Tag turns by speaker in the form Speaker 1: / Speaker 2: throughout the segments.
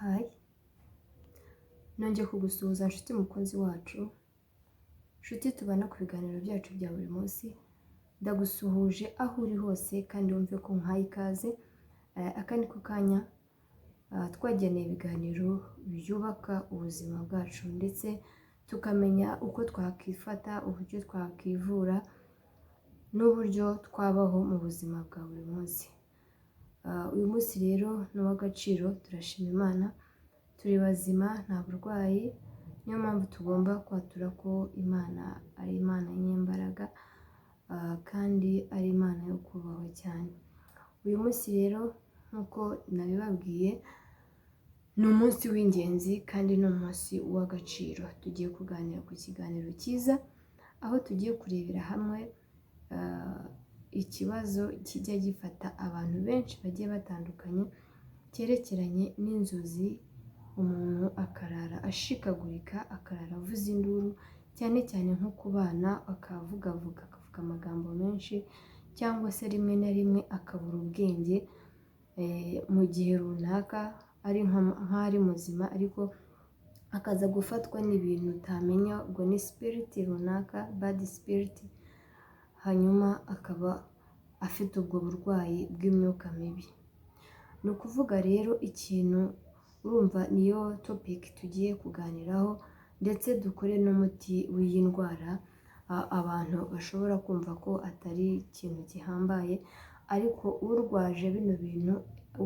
Speaker 1: Hi, nongeye kugusuhuza nshuti mukunzi wacu, nshuti tubana ku biganiro byacu bya buri munsi. Ndagusuhuje aho uri hose kandi wumve ko nkuhaye ikaze. Aka ni ko kanya twageneye ibiganiro byubaka ubuzima bwacu, ndetse tukamenya uko twakwifata, uburyo twakwivura n'uburyo twabaho mu buzima bwa buri munsi. Uyu munsi rero ni uw'agaciro, turashima Imana, turi bazima, nta burwayi. Niyo mpamvu tugomba kwatura ko Imana ari Imana y'imbaraga kandi ari Imana yo kubahwa cyane. Uyu munsi rero, nk'uko nabibabwiye, ni umunsi w'ingenzi kandi ni umunsi w'agaciro. Tugiye kuganira ku kiganiro cyiza, aho tugiye kurebera hamwe ikibazo kijya gifata abantu benshi bagiye batandukanye, cyerekeranye n'inzozi, umuntu akarara ashikagurika, akarara avuza induru, cyane cyane nko ku bana, akavugavuga, akavuga amagambo menshi, cyangwa se rimwe na rimwe akabura ubwenge mu gihe runaka ari nk'aho ari muzima, ariko akaza gufatwa n'ibintu utamenya ngo ni spirit runaka, bad spirit, hanyuma akaba afite ubwo burwayi bw'imyuka mibi. Ni ukuvuga rero ikintu urumva niyo topic tugiye kuganiraho, ndetse dukore n'umuti w'iyi ndwara abantu bashobora kumva ko atari ikintu gihambaye, ariko urwaje bino bintu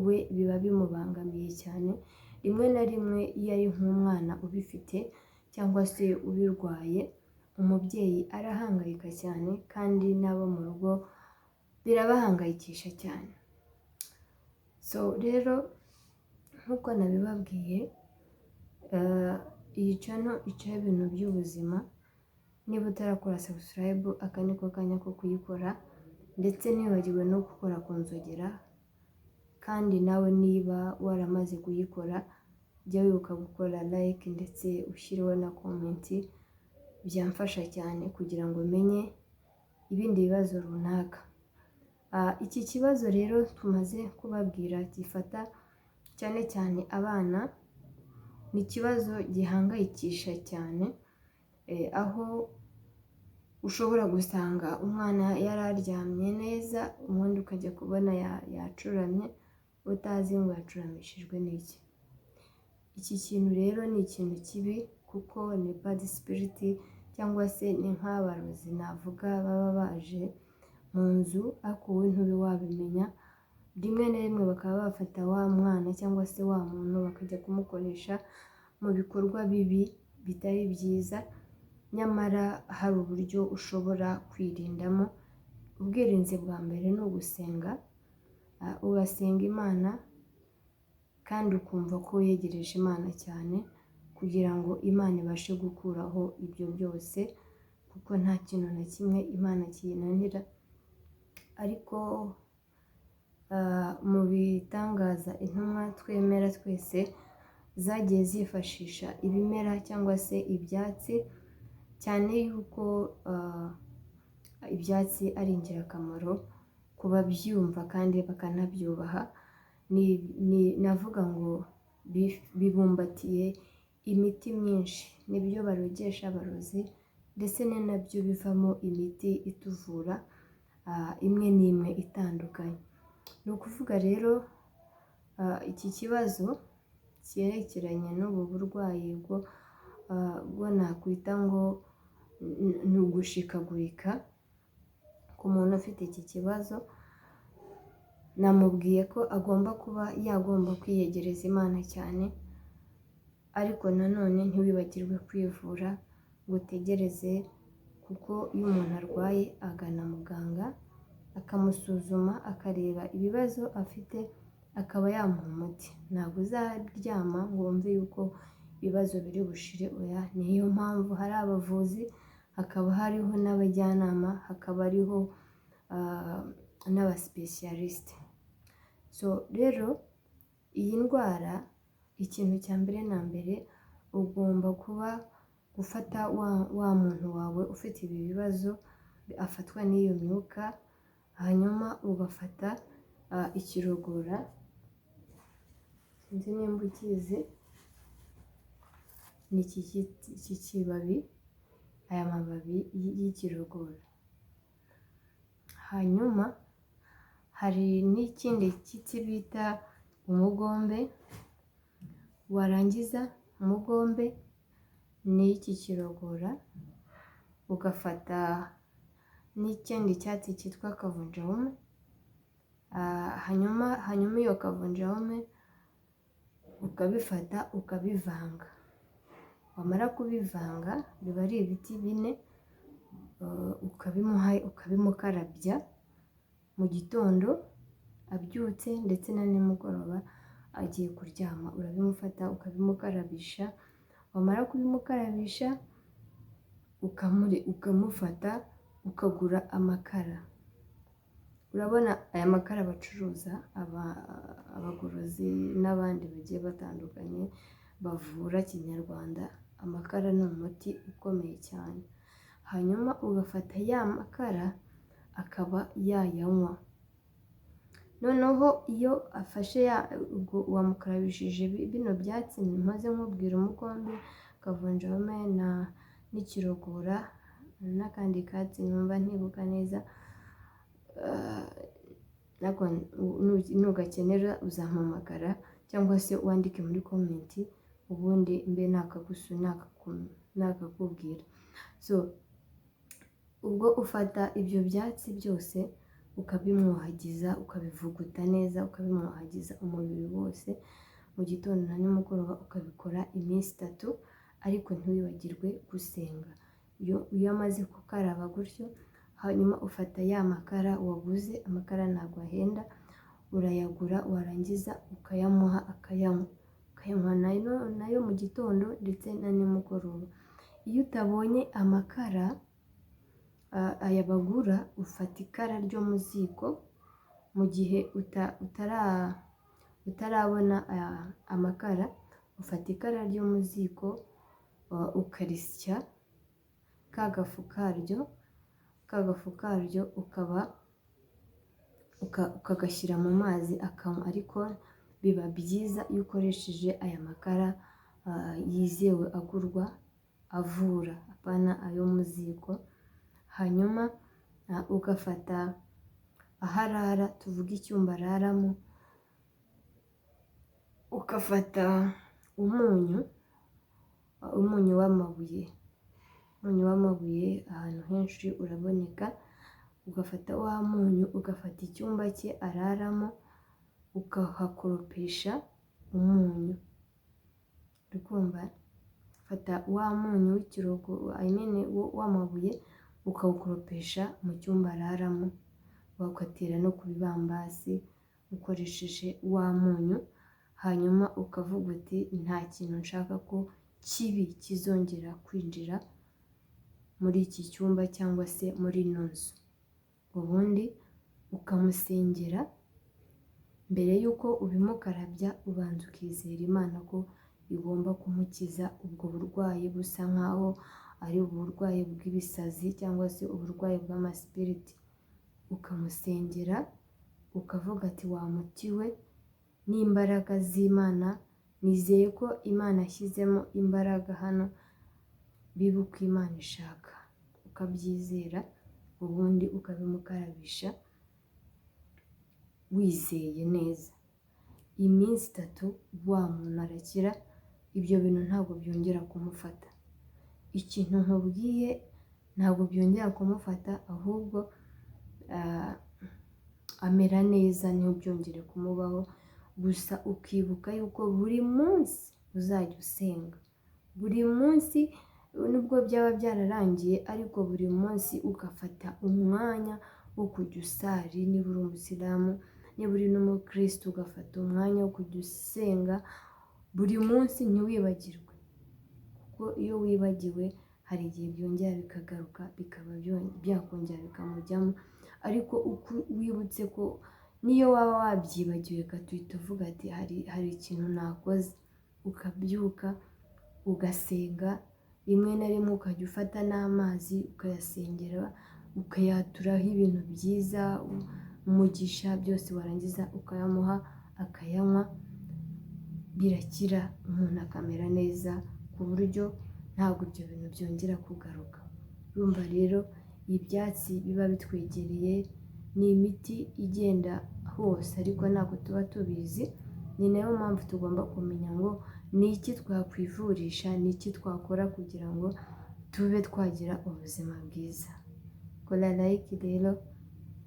Speaker 1: we biba bimubangamiye cyane. Rimwe na rimwe iyo ari nk'umwana ubifite cyangwa se ubirwaye, umubyeyi arahangayika cyane kandi n'abo mu rugo birabahangayikisha cyane. So rero, nk'uko nabibabwiye, iyi channel icaho ibintu by'ubuzima. Niba utarakora subscribe, aka ni ko kanya ko kuyikora, ndetse ntiwibagirwe no gukora ku nzogera. Kandi nawe niba waramaze kuyikora, jya wibuka gukora like ndetse ushyireho na comment, byamfasha cyane kugira ngo menye ibindi bibazo runaka. Iki kibazo rero tumaze kubabwira gifata cyane cyane abana, ni ikibazo gihangayikisha cyane, aho ushobora gusanga umwana yari aryamye neza, ubundi ukajya kubona yacuramye, utazi ngo yacuramishijwe n'iki. Iki kintu rero ni ikintu kibi, kuko ni bad spirit cyangwa se ni nk'abarozi navuga baba baje mu nzu, ariko wowe ntube wabimenya. Rimwe na rimwe bakaba bafata wa mwana cyangwa se wa muntu, bakajya kumukoresha mu bikorwa bibi bitari byiza. Nyamara hari uburyo ushobora kwirindamo. Ubwirinzi bwa mbere ni ugusenga, ugasenga Imana kandi ukumva ko wegereje Imana cyane, kugira ngo Imana ibashe gukuraho ibyo byose, kuko nta kintu na kimwe Imana kiyinanira. Ariko mu bitangaza intumwa twemera twese zagiye zifashisha ibimera cyangwa se ibyatsi, cyane yuko ibyatsi ari ingirakamaro ku babyumva kandi bakanabyubaha. Navuga ngo bibumbatiye imiti myinshi, nibyo barogesha abarozi, ndetse ni nabyo bivamo imiti ituvura imwe n'imwe itandukanye. Ni ukuvuga rero iki kibazo cyerekeranye n'ubu burwayi bwo nakwita ngo ni ugushikagurika ku muntu ufite iki kibazo, namubwiye ko agomba kuba yagomba kwiyegereza Imana cyane, ariko nanone ntiwibagirwe kwivura ngo utegereze, kuko iyo umuntu arwaye agana muganga akamusuzuma, akareba ibibazo afite, akaba yamuha umuti. Ntabwo uzaryama ngo wumve yuko ibibazo biri bushire, oya. Niyo mpamvu hari abavuzi, hakaba hariho n'abajyanama, hakaba hariho n'aba specialiste. So rero iyi ndwara, ikintu cya mbere na mbere, ugomba kuba gufata wa muntu wawe ufite ibi bibazo afatwa n'iyo myuka, hanyuma ugafata ikirogora. Sinzi nimba ukizi, ni iki kibabi, aya mababi y'ikirogora. Hanyuma hari n'ikindi giti bita umugombe, warangiza umugombe n'iki kirogora, ugafata n'ikindi cyatsi cyitwa kavunjahome, hanyuma iyo kavunjahome ukabifata ukabivanga, wamara kubivanga biba ari ibiti bine, ukabimuha ukabimukarabya mu gitondo abyutse ndetse na nimugoroba agiye kuryama, urabimufata ukabimukarabisha, wamara kubimukarabisha ukamufata ukagura amakara. Urabona aya makara bacuruza, abagorozi n'abandi bagiye batandukanye bavura kinyarwanda, amakara ni umuti ukomeye cyane. Hanyuma ugafata ya makara akaba yayanywa. Noneho iyo afashe ubwo wamukarabishije bino byatsi maze nkubwira, umugombe, kavunjahome n'ikirogora n'akandi katsi numva ntibuka neza, ariko nugakenera uzampamagara cyangwa se wandike muri comment, ubundi mbe nakakubwira. So ubwo ufata ibyo byatsi byose ukabimwuhagiza, ukabivuguta neza, ukabimwuhagiza umubiri wose mu gitondo na nimugoroba, ukabikora iminsi 3, ariko ntiwibagirwe gusenga. Iyo amaze gukaraba gutyo, hanyuma ufata ya makara waguze, amakara ntabwo ahenda, urayagura, warangiza ukayamuha akayanywa, ukayanywa nayo mu gitondo ndetse na nimugoroba. Iyo utabonye amakara aya bagura, ufata ikara ryo mu ziko, mu gihe utarabona amakara, ufata ikara ryo mu ziko ukarisya ka gafu karyo, ka gafu karyo ukaba ukagashyira mu mazi akanywa, ariko biba byiza iyo ukoresheje aya makara yizewe agurwa avura, apana ayo mu ziko. Hanyuma ugafata aho arara, tuvuge icyumba araramo, ugafata umunyu, umunyu w'amabuye, umunyu w'amabuye ahantu henshi uraboneka, ugafata wa munyu, ugafata icyumba cye araramo, ukahakoropesha umunyu. Uri kumva? Fata wa munyu w'ikirogo, I mean w'amabuye, ukawukoropesha mu cyumba araramo, ugatera no ku bibambasi ukoresheje wa munyu, hanyuma ukavuga uti nta kintu nshaka ko kibi kizongera kwinjira muri iki cyumba cyangwa se muri ino nzu. Ubundi ukamusengera, mbere y'uko ubimukarabya ubanza ukizera Imana ko igomba kumukiza ubwo burwayi busa nkaho ari uburwayi bw'ibisazi cyangwa se uburwayi bw'amasipiriti. Ukamusengera ukavuga ati wa muti we n'imbaraga z'Imana, nizeye ko Imana yashyizemo imbaraga hano, bibe uko Imana ishaka, ukabyizera, ubundi ukabimukarabisha wizeye neza. Iminsi 3 wa muntu arakira, ibyo bintu ntabwo byongera kumufata. Ikintu nkubwiye ntabwo byongera kumufata, ahubwo amera neza ntibyongere kumubaho. Gusa ukibuka yuko buri munsi uzajya usenga, buri munsi nubwo byaba byararangiye, ariko buri munsi ugafata umwanya wo kujya usari, niba uri umusilamu, niba uri n'umukirisitu, ugafata umwanya wo kujya usenga buri munsi, ntiwibagirwe, kuko iyo wibagiwe hari igihe byongera bikagaruka, bikaba byakongera bikamujyamo. Ariko uko wibutse ko niyo waba wabyibagiwe gato, uhita uvuga ati hari ikintu nakoze, ukabyuka ugasenga, rimwe na rimwe ukajya ufata n'amazi ukayasengera, ukayaturaho ibintu byiza, umugisha, byose warangiza ukayamuha akayanywa. Birakira, umuntu akamera neza ku buryo ntabwo ibyo bintu byongera kugaruka. Urumva rero ibyatsi biba bitwegereye ni imiti igenda hose, ariko ntabwo tuba tubizi. Ni nayo mpamvu tugomba kumenya ngo ni iki twakwivurisha, ni iki twakora kugira ngo tube twagira ubuzima bwiza. Kora like rero,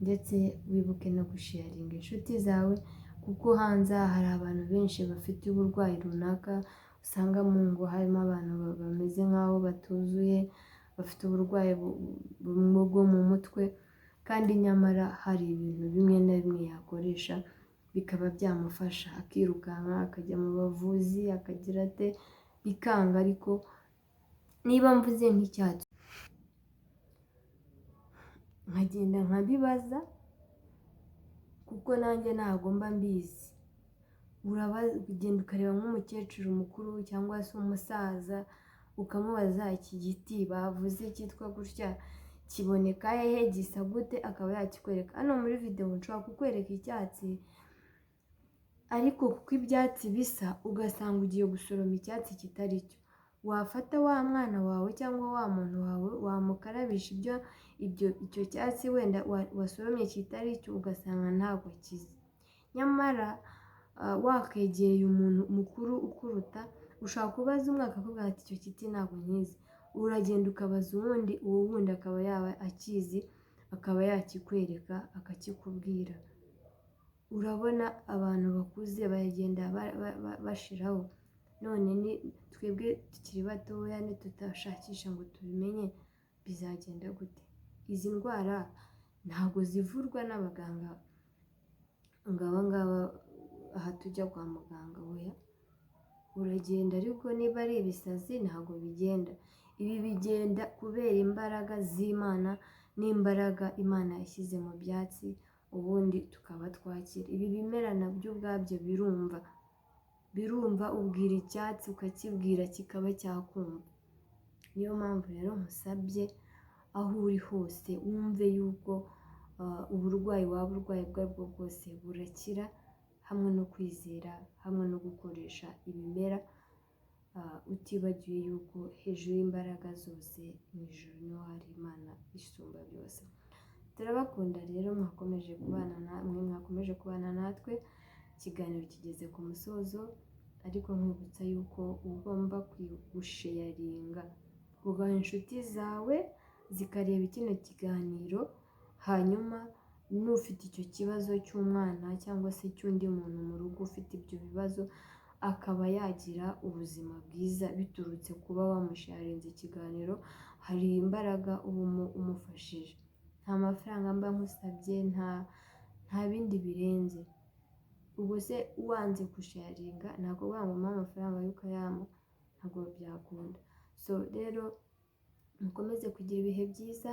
Speaker 1: ndetse wibuke no gusharinga inshuti zawe, kuko hanze aha hari abantu benshi bafite uburwayi runaka, usanga mu ngo harimo abantu bameze nk'aho batuzuye, bafite uburwayi bwo mu mutwe, kandi nyamara hari ibintu bimwe na bimwe yakoresha bikaba byamufasha, akirukanka akajya mu bavuzi, akagira ate, bikanga. Ariko niba mvuze nk'icyatsi nkagenda nkabibaza, kuko nanjye ntabwo mba mbizi. Uragenda ukareba nk'umukecuru mukuru cyangwa se umusaza, ukamubaza iki giti bavuze cyitwa gutya kiboneka hehe, gisa gute, akaba yakikwereka. Hano muri videwo nshobora kukwereka icyatsi, ariko kuko ibyatsi bisa, ugasanga ugiye gusoroma icyatsi kitari cyo. Wafata wa mwana wawe cyangwa wa muntu wawe, wamukarabisha ibyo icyo cyatsi wenda wasoromye kitari cyo, ugasanga ntabwo akize. Nyamara wakegereye umuntu mukuru ukuruta, ushobora kubaza umwe akakubwira ati icyo giti ntabwo nkizi. Uragenda ukabaza uwundi, uwo wundi akaba yaba akizi, akaba yakikwereka, akakikubwira. Urabona abantu bakuze baragenda bashiraho, none ni twebwe tukiri batoya nitutashakisha ngo tubimenye bizagenda gute? Izi ndwara ntabwo zivurwa n'abaganga ngo aba ngaba aha tujya kwa muganga, oya. Uragenda ariko niba ari ibisazi ntabwo bigenda. Ibi bigenda kubera imbaraga z'Imana n'imbaraga Imana yashyize mu byatsi, ubundi tukaba twakira. Ibi bimera nabyo ubwabyo birumva, birumva, ubwira icyatsi ukakibwira kikaba cyakumva. Niyo mpamvu rero nkusabye aho uri hose wumve yuko uburwayi waba urwaye ubwo ari bwo bwose burakira, hamwe no kwizera, hamwe no gukoresha ibimera, utibagiwe yuko hejuru y'imbaraga zose mu ijuru niho hari Imana isumba byose. Turabakunda rero, mwakomeje kubana namwe, mwakomeje kubana natwe. Ikiganiro kigeze ku musozo, ariko nkwibutsa yuko ugomba gusharinga, ugaha inshuti zawe zikareba kino kiganiro, hanyuma n'ufite icyo kibazo cy'umwana cyangwa se cy'undi muntu mu rugo ufite ibyo bibazo, akaba yagira ubuzima bwiza biturutse kuba wamusharinze ikiganiro. Hari imbaraga uba umufashije. Nta mafaranga mba nkusabye, nta bindi birenze. Ubwo se wanze gusharinga, ntabwo ngo umpe amafaranga yo ukayampa, ntabwo byakunda. So rero mukomeze kugira ibihe byiza,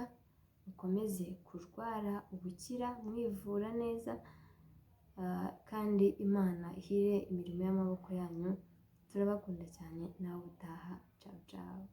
Speaker 1: mukomeze kurwara ubukira, mwivura neza, kandi Imana ihire imirimo y'amaboko yanyu. Turabakunda cyane, nawe utaha. Cawu cawu.